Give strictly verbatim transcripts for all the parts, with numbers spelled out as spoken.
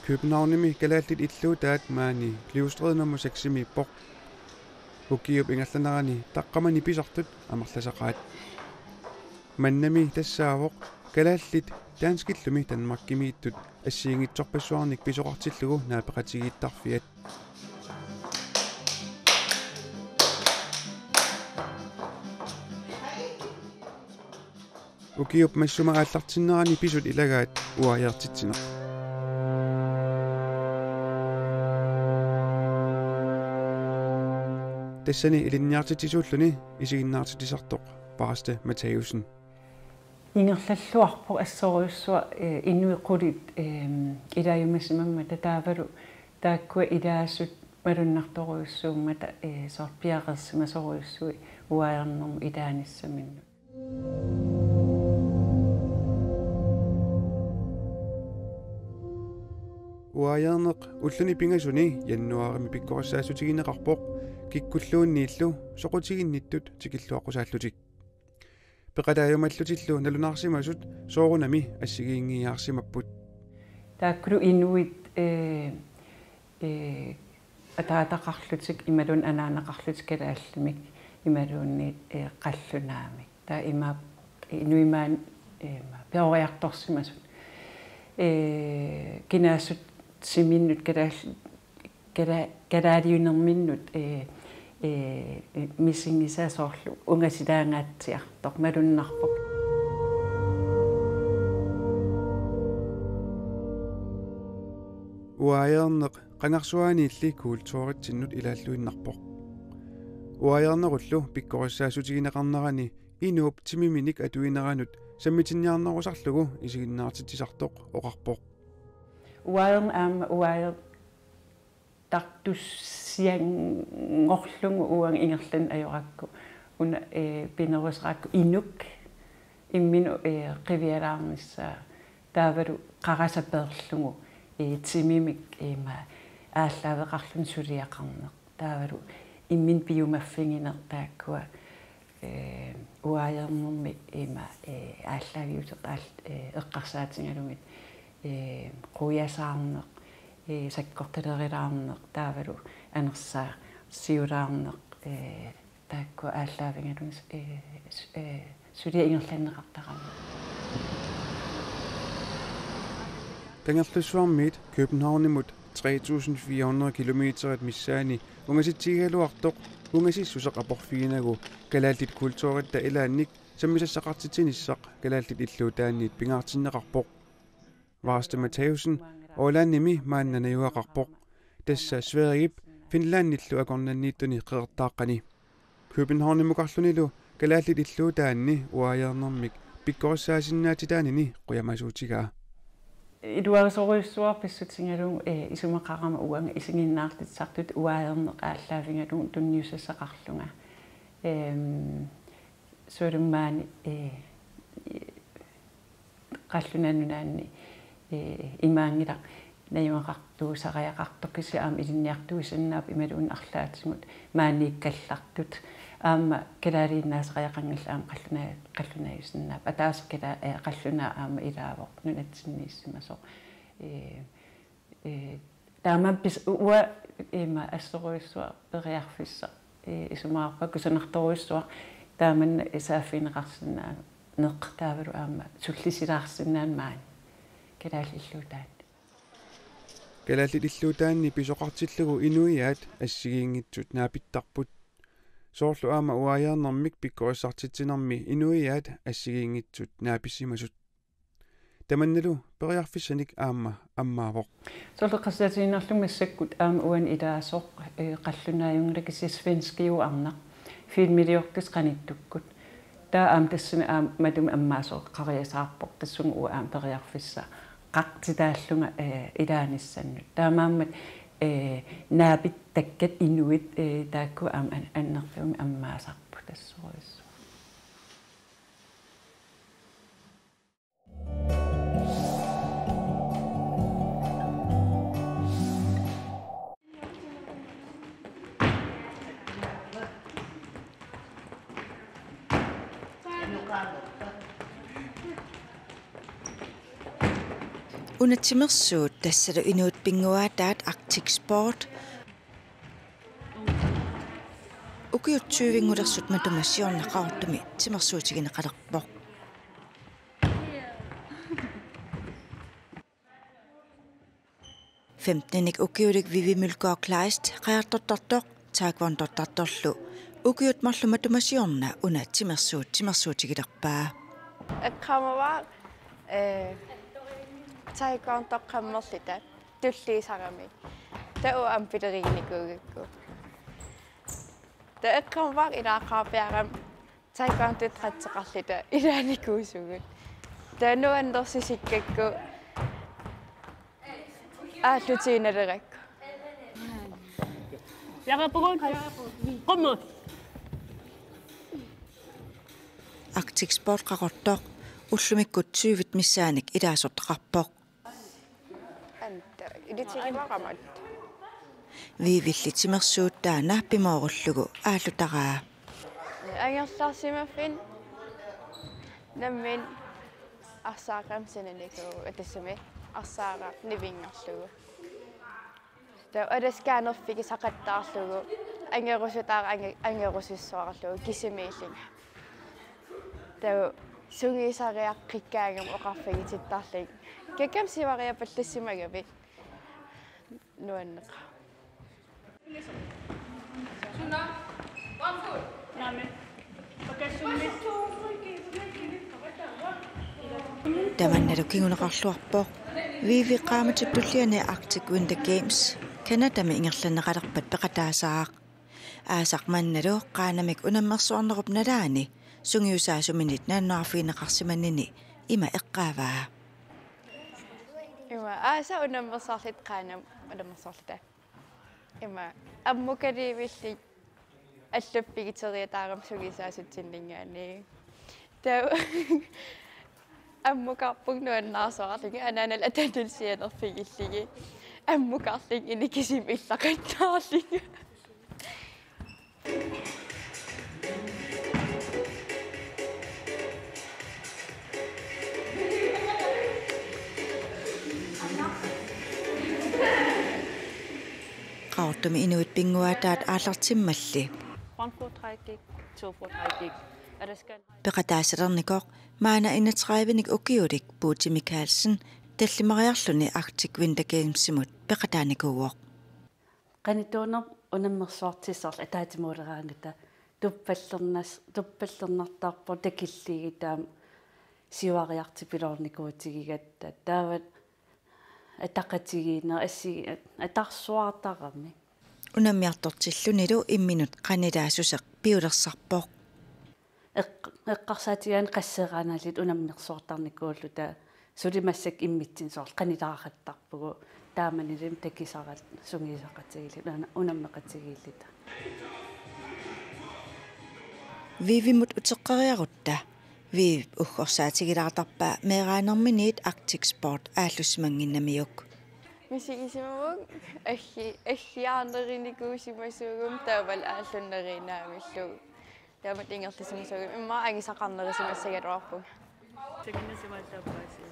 Københavnimi kalaallit illuutaat maani Kløvedstræde nummer seksimiippoq. Ukiup ingerlanerani taqqamani pisartut amerlasaqaat. Mannami tassaavoq kalaallit danskillumi Danmarkimiittut assigiinngitsorpassuarnik pisoqartillugu naapeqatigiittarfiat. Ukiup massuma aallartinnerani pisut ilagaat uaajeertitsineq. Tassani ilinniartitsisuulluni isiginnaartitsisartoq Paraste Matthæussen. Ingerlalluarpoq assorujussuaq, eh, inuit qulit, eh, ilaajumasimammata taavalu taakkua ilaasut malunnartorujussuummata, eh, soorlu piareersimasorujussuit uaajeernermut ilaanissaminnut. Uaajeerneq ulluni pingasuni januaarimi pikkorissaassutigineqarpoq kikkulluunniillu soqutiginnittut tikilluaqqusaallutik. Peqalaajumallutillu nalunaarsimasut soorunami assigiinngiiaarsimapput. Taakkulu inuit, eh, eh, ataataqarlutik imaluunniit anaanaqarlutik kalaallimik imaluunniit, eh, qallunaamik. Taava imaappoq inuit maani, eh, peroriartorsimasut. Eh, kinaassutiminnut kalaal-, kala-, kalaaliunerminnut, eh, eh, misigisat soorlu ungasilaangaatsiartoq malunnarpoq. Uaajeerneq qangarsuaaniilli kulturitsinnut ilaalluinnarpoq. Uaajeernerullu pikkorissaassutigineqarnerani inuup timiminik atuineranut sammitinniarnerusarlugu isiginnaartitsisartoq oqarpoq. Uaajeerneq aamma uaajeertartussianngorlugu uanga ingerlaannaq ajorakku. Una, eh, pineruserakku inuk imminut, eh, qivialaarnissaa taavalu qarasap peerlugu, eh, timimik ima aallaaveqarluni suliaqarneq. Taavalu imminut piumaffigineq taakkua, eh, uaajeernermi ima, eh, aallaaviuseq aal-, eh, eqqarsaatigalugit, eh, quiasaarneq, eh, sakkortulerulaarneq, taavalu anersaarsiulaarneq, eh, taakkua aallaavigalugit, eh, s-, eh, suliaq ingerlanneqartarami. Kangerlussuarmiit Københavnimut tre tusind fire hundrede kilometerit missaanni ungasitsigigaluartoq ungasissuseq aporfiginagu kalaallit kulturitta ilaannik sammisassaqartitsinissaq kalaallit illuutaanniit pingaartinneqarpoq. Paraste Matthæussen Ålandimi maanna najugaqarpoq. Tassa Sverigep Finlandillu akornanniittuni qeqertaaqqani. Københavnimukarlunilu kalaallit illuutaanni uaajeernermik pikkorissaasinnaatitaanini qujamasuutigaa. Iluarisorujussuaq pissutigalugu, eh, isumaqarama uanga isiginnaartitsisartutut uaajeerneq aallaavigalugu tunniussassaqarlunga. Ehm, soorlu maani, eh, Qallunaat Nunaanni, eh, imaanngilaq najugaqartuusariaqartoq kisianni aamma ilinniartuisinnaapput imaluunniit arlaatigut maaniikkallartut. Aamma kalaaliinnaasariaqanngillat aamma qallunaa-, qallunaajusinnaapput. Ataaseq kala-, eh, qallunaaq aamma ilaavoq nunatsinniissimasoq. Eh, eh, taamaammat pis-, u-, uanga ima assorujussuaq periarfissaq, eh, isumaqarpunga kusanartorujussuaq taamanna saaffigineqarsinnaaneq taavalu aamma sullisilaarsinnaaneq maani kalaallit illuutaanni. Kalaallit illuutaanni pisoqartillugu inuiaat assigiinngitsut naapittarput. Soorlu aamma uaajeernermik pikkorissartitsinermi inuiaat assigiinngitsut naapissimasut. Tamannalu periarfissanik aamma ammaavoq. Soorlu eqqarsaatigiinnarlugu massakkut aamma uani ilaasoq, eh, qallunaajunngilara kisianni svenskiuarnaq. Filmiliortut qanittukkut. Taava aamma tassani aamma matuma ammaasoqariasaarpoq tassunga uanga aamma periarfissaqartitaallunga, eh, ilaanissannut. Taamaammat, eh, naapittakkat inuit, eh, taakku aamma an-, annertuumik ammaasarput tassorujussuaq. Una timersuut tassalu inuit pinnguaataat Arctic Sport ukiut tyvengulersut matuma siorna Qaqortumi timersuutigineqalerpoq. Femtenik ukiulik Vivi Mølgaard Kleist qajartortartoq taekwondortartorlu ukiut marluk matuma siorna una timersuut timersuutigilerpaa. Eqqaamavara, eh, taekwondoqqammerluta tulliusaramik. Taava aamma pileriginikuugakku. Taava eqqaamavara ilaaqqaarpiarama taekwondot qatseqarluta ilaanikuusugut. Taava nuannersusikkakku aallutiinalerakku. Jaqapugut. Qummut. Arctic Sport Qaqortoq ullumikkut tyvet missaannik ilaasortaqarpoq. Anta, ilitsigivaramat. Viivilli timersuut taanna pimoorullugu aallutaraa. Angerlarsimaffinni nammineq arsaarami sinanikuuvoq, tassami arsaaraq nivinngorlugu. Taava alaskaanerfigisaqattaarlugu, angerusutaara ange-, angerusussuarlugu kisimiillunga. Taava sungiusariaqqikkaangama oqarfigitittarlunga. Kakkam sivariapallassimagami. Nuanneqaaq. Tamannalu kinguneqarluarpoq Vivi qaammatip tulliani Arctic Winter Games Canadami ingerlanneqalerpat peqataasaaq. Aasaq mannalu Qaanamik unammersuarnerup nalaani sungiusaasuminit nalunaarfigineqarsimanini ima eqqaavaa. Ima aasaq unammersuarluta Qaanamik unammersuarluta. Ima ammukaliivillunga allappigiteriataarama sungiusaasutsinninngaanniit. Taava ammukarpunga nuannaarsuarlunga anaanalu ataanalu sianerfigillunga. Ammukarlunga inikisimi illaqattaarlunga. Qaqortumi inuit pinnguaataat aallartimmalli. One foot high kick, two foot high kick. Alaska. Peqataasalernikoq maanna enogtredivenik ukiulik Buti Mikaelsen tallimariarluni Arctic Winter Gamesimut peqataanikuuvoq. Qanittuuneq unammersuartissorlu ataatsimoorleraangatta tuppallernas-, tuppallernartarpoq takilliigit taama sivariartipiloornikuutigigatta taava ataqatigiinneq assi-, atarsuaartarami. Unammiartortillunilu imminut qanilaassuseq piulersarpoq. Eq-, eqqarsaatigaanni qasseraannalit unammersuartarnikuulluta suli massakkut immitsinnut soorlu qanilaaqattarpugut taamanilu takisarat sungiusaqatigiilluta una-, unammeqatigiilluta. Vivimut uteqqeriarutta Vivip uggorsaatigilaartarpaa meeraanerminiit Arctic Sport aallussimannginnamiuk. Misigisimavunga aggi-, aggiarnerinikuusimasuuguma taavalu aallunneriinnaamillugu. Taamatut ingerlasimasuuguma immaqa angisaqarnerisimassagaluarpunga. Takunnisimaattarpaasi.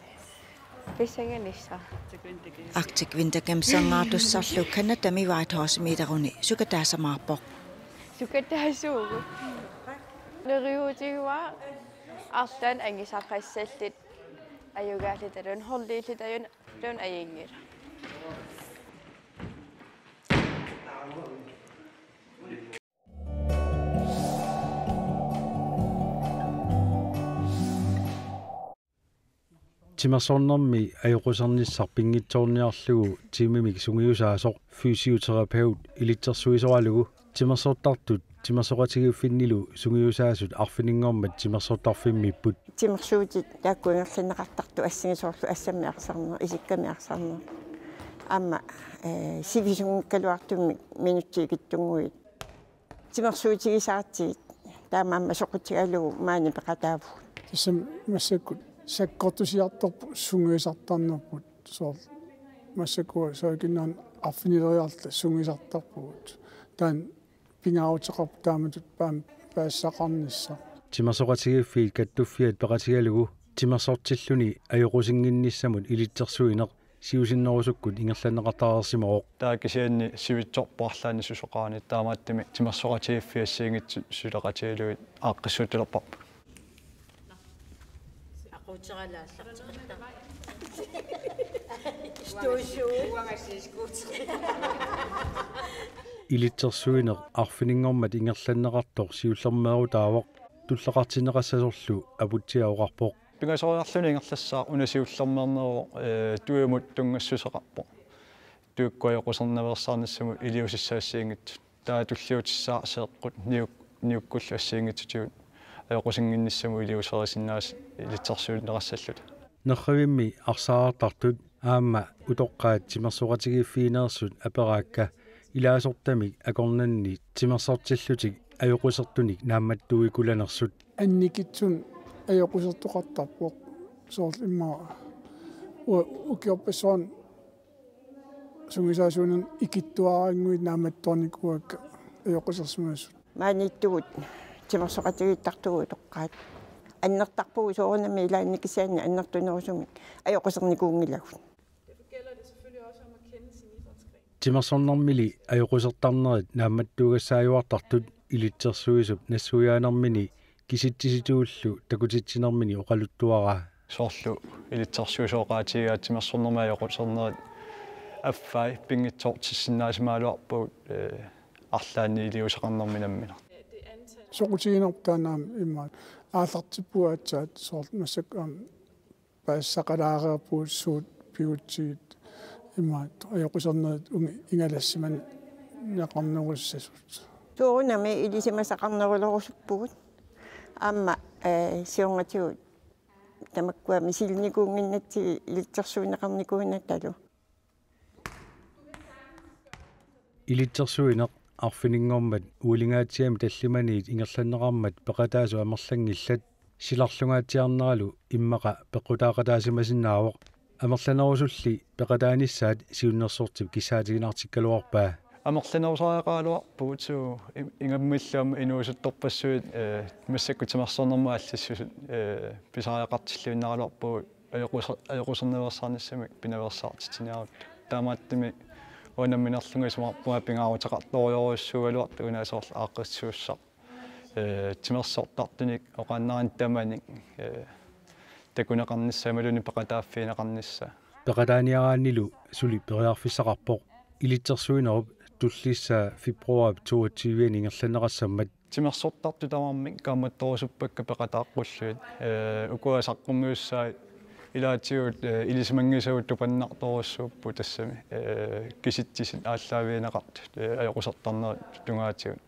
Pissanganissaq. Takuin takuin. Arctic Winter Games-ernaartussarlu Canadami Whitehorse-miileruni sukataasamaarpoq. Sukataasuugut. Neriuutigaa arlaannik angisaqassalluta ajugaalluta taluun holdiilluta ajun-, taluun ajunngilaq. Timersornermi ajoqusernissaq pinngitsoorniarlugu tiimimik sungiusaasoq fysioterapeut ilitsersuisoralugu timersortartut timersoqatigiiffinnilu sungiusaasut arfininngormat timersortarfimmiipput. Timersuutit taakku ingerlanneqartartut assingi soorlu assammik arsarneq, isikkamik arsarneq. Aamma, eh, sivisunngikkaluartumik minutsit ikittunnguit. Timersuutigisaratsigit taamaammat soqutigalugu maani peqataavugut. Tassami massakkut sakkortusiartorput sungiusartarnerput soorlu massakkut soorlu ikinnerani arfinileriarluta sungiusartarpugut. Taanna pingaaruteqarpoq taamatut paa-, paasisaqarnissaq. Timersoqatigiiffiit kattuffiat peqatigalugu timersortilluni ajoqusinnginnissamut ilitsersuineq siusinnerusukkut ingerlanneqartareersimavoq. Taava kisianni sivitsorpoq arlaannik susoqarani, taamaattumik timersoqatigiiffiit assigiinngitsut suleqatigalugit aaqqissuuttalerparput. Ilitsersuineq arfininngormat ingerlanneqartoq siullermeerutaavoq, tulleqartinneqassasorlu Aputsiaq oqarpoq. Pingasoriarluni ingerlassaaq una siullermeerneruvoq, ee, tuimut tunngassuseqarpoq. Tuikkut ajoqusernaveersaarnissamut iliuusissat assigiinngitsut. Taava tulliutissaaq seeqqut niuk-, niukkullu assigiinngitsutigut ajoqusinnginnissamut iliuuserisinnaasut ilitsersuinneqassalluta. Nerrivimmi arsaartartut aamma utoqqaat timersoqatigiiffigineersut aperaakka ilaasortamik akornanni timersortillutik ajoqusertunik naammattuuikulanersut. Annikitsunik ajoqusertoqartarpoq, soorlu immaqa u-, ukiorpassuarni sungiusaasuunermi ikittuaraannguit naammattoornikuuakka ajoqusersimasut. Maaniittugut timersoqatigiittartugut utoqqaat. Annertarpugut soorunami ilaanni kisianni annertunerusumik ajoqusernikuunngilagut. Timersornermili ajoqusertarnerit naammattuugassaajuartartut ilitsersuisup nassuiaanermini kisitsisitigullu takutitsinermini oqaluttuaraa. Soorlu ilitsersuisooqaatigigaat timersornermi ajoqusernerit affai pinngitsoortissinnaasimagaluarpagut, ee, arlaannik iliuuseqarnermi nammineq. Soqutiginerput taanna aamma immaqa aallartippugut aatsaat, soorlu massakkut aamma paasisaqalaareerpugut suut pigutsigit imaattoq ajoqusernerit ungi ingalassimaneqarnerussasut. Soorunami ilisimasaqarnerulerusuppugut. Aamma, ee, siornatigut tamakkua misilinnikuunnginnatsigit ilitsersuineqarnikuunnatalu. Ilitsersuineq arfininngormat ualingaatsiami tallimaniit ingerlanneqarmat peqataasut amerlanngillat, silarlungaatsiarneralu immaqa peqqutaaqataasimasinnaavoq. Amerlanerusulli peqataanissaat siunnersortip kissaatiginartikkaluarpaa. Amerlanerusariaqaraluarpugut, suu, i-, ingammillu aamma inuusuttorpassuit, ee, massakkut timersornermut allassusut, ee, pisariaqartilluinnaraluarpugut ajoquse-, ajoqusernaveersaarnissamik pinaveersaartitsiniarutta. Taamaattumik uanga nammineerlunga isumaqarpunga pingaaruteqartorujorujussuugaluartoq una soorlu aaqqissuussaq. Ee, timersortartunik oqaannarani tamanik, ee, takuneqarnissaa imaluunniit peqataaffigineqarnissaa. Peqataaniaraannilu suli periarfissaqarpoq. Ilitsersuinerup tullissaa februarip toogtyve-ani ingerlanneqassammat. Timersortartut tamarmik kaammattorusuppakka peqataaqqullugit. Ee, ukua saqqummiussaat ilaatigut, ee, ilisimanngisagut tupannartorujussuupput tassami. Ee, kisitsisit aallaavigineqartut, ee, ajoqusertarnerit tungaatigut.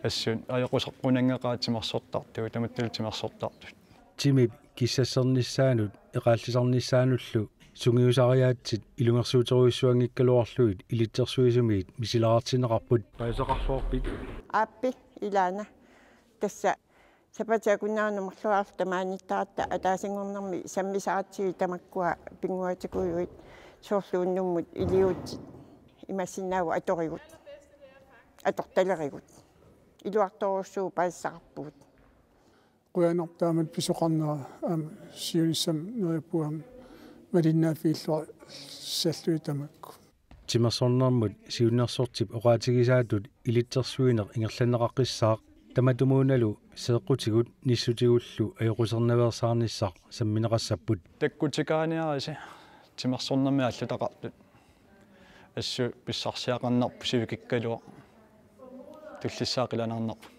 Assut ajoquseqqunnanngilaq timersortartut, tamattalu timersortartut. Timip kissassernissaanut eqaallisarnissaanullu sungiusariaatsit ilungersuuterujussuanngikkaluarlugit ilitsersuisumiit misilaartinneqarput. Paasisaqarluarpit? Aappi, ilaana. Tassa sapatiakunnaarnut marluarlu tamaaniittaratta ataasinngornermi sammisaratsigit tamakkua pinnguaatikuuguit, soorlu unnummut iliuutsit imaassinnaavoq atorigut. Atortalerigut. Iluartorujussuuvoq, paasisaqarpugut. Qujanartumik pisoqarnera aamma siunissami neriuppunga aamma malinnaaffigilluassallugit tamakku. Timersornermut siunnersortip oqaatigisaatut ilitsersuineq ingerlanneqaqqissaaq, tamatumuunalu seeqqutigut nissutigullu ajoqusernaveersaarnissaq sammineqassapput. Takkutikaaniarisi timersornermi aallutaqartut. Assut pissarsiaqarnarpoq sivikikkaluaq. Tullissaa qilanaarnarpoq.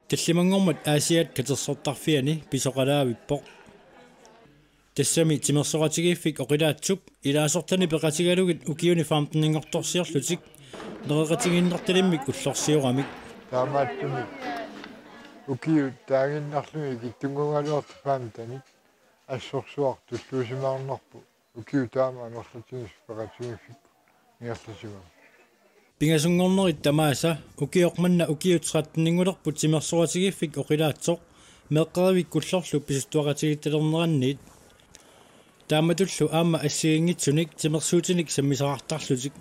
Tallimanngormat Aasiaat Katersortarfiani pisoqalaavippoq. Tassami timersoqatigiiffik oqilaatsup ilaasortani peqatigalugit ukiuni femteninngortorsiorlutik nereqatigiinnartalimmik ullorsioramik. Taamaattumik ukiut taaginnarlugit ikittunnguugaluartut femtenit assorsuaq tulluusimaarnarpoq. Ukiut taama amerlatigisut peqatigiiffipput ingerlasimavoq. Pingasunngornerit tamaasa ukioq manna ukiut tretteninngulerput timersoqatigiiffik oqilaatsoq meeqqerivik kullorlu pisuttuaqatigiittalernerannit. Taamatullu aamma assigiinngitsunik timersuutinik sammisaqartarlutik.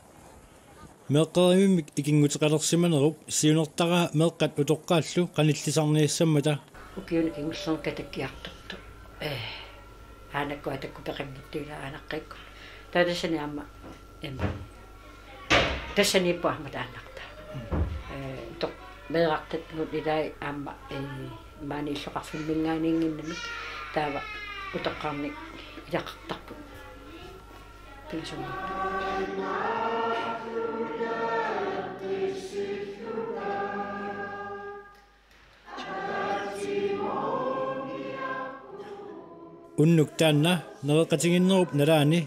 Meeqqerivimmik ikinnguteqalersimanerup siunertaraa meeqqat utoqqaallu qanillisarniassammata. Ukiuni kingullerni katakkiartortoq. Ee, aanakkut atakkut peqanngitsoq ilaa aanaqqikkullu. Taava tassani aamma, em, tassaniippoq aamma taannartaa. Ee, utoq meerartagut ilai aamma, ee, maani illoqarfimminngaanniinnginnamik taava utoqqarnik ilaqartarput. Pingasunngorpoq. Unnuk taanna nereqatigiinnerup nalaani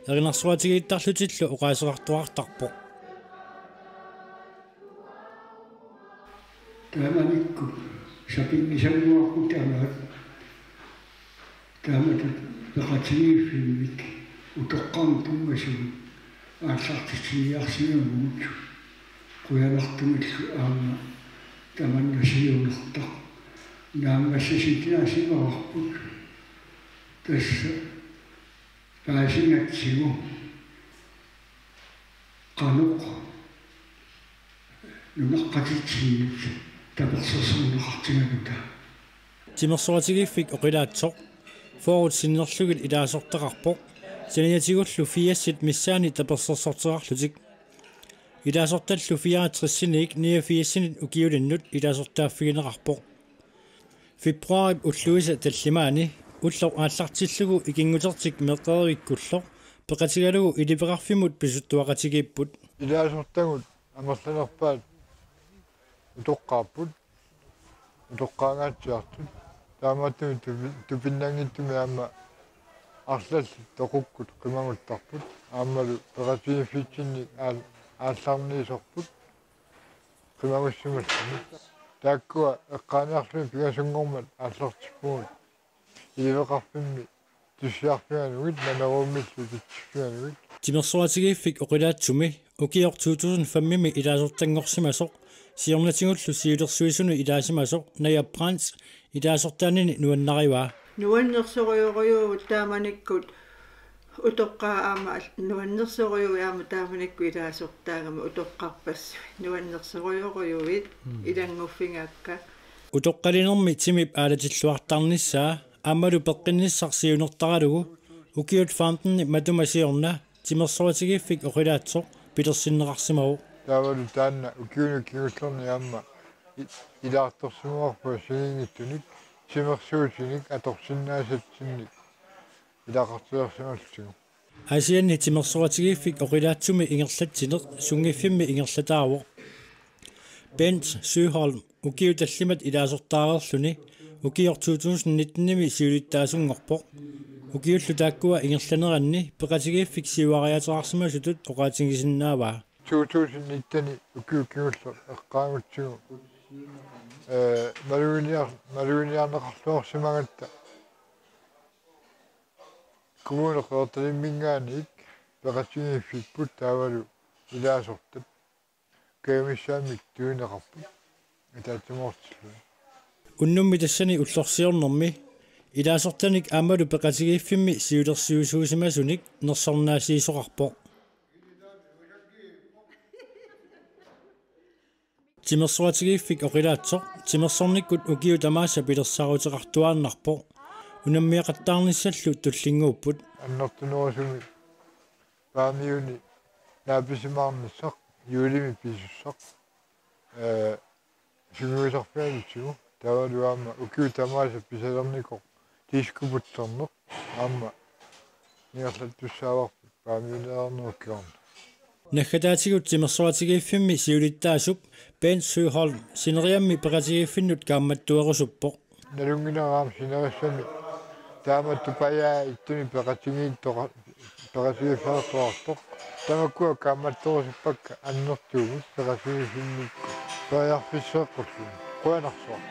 erinarsuatigiittarlutillu oqaaseqartoqartarpoq. Taamanikkut sapinngisannguakkut tamaat taamatut peqatigiiffimmik utoqqarnut tunngasut aallartitsiniarsimavugut. Qujanartumillu aamma tamanna siunertaq naammassisitaasimavarput. Tassa paasinatsigu qanoq nunaqqatitsinnut tapersersorneqartigaluta. Timersoratigiiffik oqilaatsoq fyrret sinnerlugit ilaasortaqarpoq, saniatigullu firsit missaanni tapersersorteqarlutik. Ilaasortallu fireogtresiniit niogfirsinit ukiulinnut ilaasortaaffigineqarpoq. Februaarip ulluisa tallimaani ulloq aallartillugu ikinngutertik meeqqerivikkullu peqatigalugu iliveqarfimmut pisuttuaqatigiipput. Ilaasortagut amerlanerpaat utoqqaapput, utoqqaangaatsiartut, taamaattumik tupi-, tupinnanngitsumik aamma arlallit toqukkut qimaguttarput, aammalu peqatigiiffitsinnik aal-, aallarniisorput qimagussimalluni. Taakkua eqqaaniarlugit pingasunngormat aallartippugut iliveqarfimmi tussiarfianugit, naneruummillu tussiarfianugit. Timersoratigiiffik oqilaatsumi ukioq to tusind fem-imi ilaasortanngorsimasoq, siornatigullu siulersuisunut ilaasimasoq Naja Brandt ilaasortaanini nuannarivaa. Nuannersorujorujuuvugut taamanikkut utoqqaat aamma al-, nuannersorujuuvugut aamma taamanikkut ilaasortaagami utoqqarpassuit. Nuannersorujorujuuvugut. Mm. Ilannguffigaakka. Utoqqalinermi timip aalatilluartarnissaa aammalu peqqinnissaq siunertaralugu ukiut femtenit matuma siorna timersoratigiiffik oqilaatsoq pilersinneqarsimavoq. Taavalu taanna ukiuni kingullerni aamma i-, ilaartorsimavarput assigiinngitsunik timersuutinik atorsinnaasatsinnik ilaqartilersimallugu. Aasianni timersoratigiiffik oqilaatsumi ingerlatsineq sunngiffimmi ingerlataavoq. Bent Søholm ukiut tallimat ilaasortaareerluni ukioq to tusind nitten-imi siulittaasunngorpoq. Ukiullu taakkua ingerlaneranni peqatigiiffik siuariaateqarsimasutut oqaatigisinnaavaa. To tusind nitten ukiut kingulleq eqqaagutsigu, ee, maluginiar-, maluginiarneqarluarsimagatta Kommune Qeqertalimminngaanniit peqatigiiffipput taavalu ilaasortat kajumissaannik tunineqarput ataatsimoortilluni. Unnummi tassani ullorsiornermi ilaasortanik aammalu peqatigiiffimmi siulersuisuusimasunik nersornaasiisoqarpoq. Timersoratigiiffik oqilaatsoq timersornikkut ukiut tamaasa pilersaaruteqartuaannarpoq. Unammiaqattaarnissallu tullinnguupput. Annertunerusumik Paamiuni naapisimaarnissaq juulimi pisussaq, ee, sungiusarfianitsigu, taavalu aamma ukiut tamaasa pisalernikoq diskobugterneq aamma ingerlattussaavarput Paamiuneernerup kingorna. Naggataatigut timersoratigiiffimmi siulittaasup Bent Søholm sineriammi peqatigiiffinnut kaammattuerusuppoq. Nalunngilara aamma sinerissami taamatut pajaa ittunik peqatigiittoqa-, peqatigiiffiartoqartoq. Tamakkua kaammattorusuppakka annertuumik peqatigiiffinnikkut periarfisseeqqullugu. Qujanarsuaq.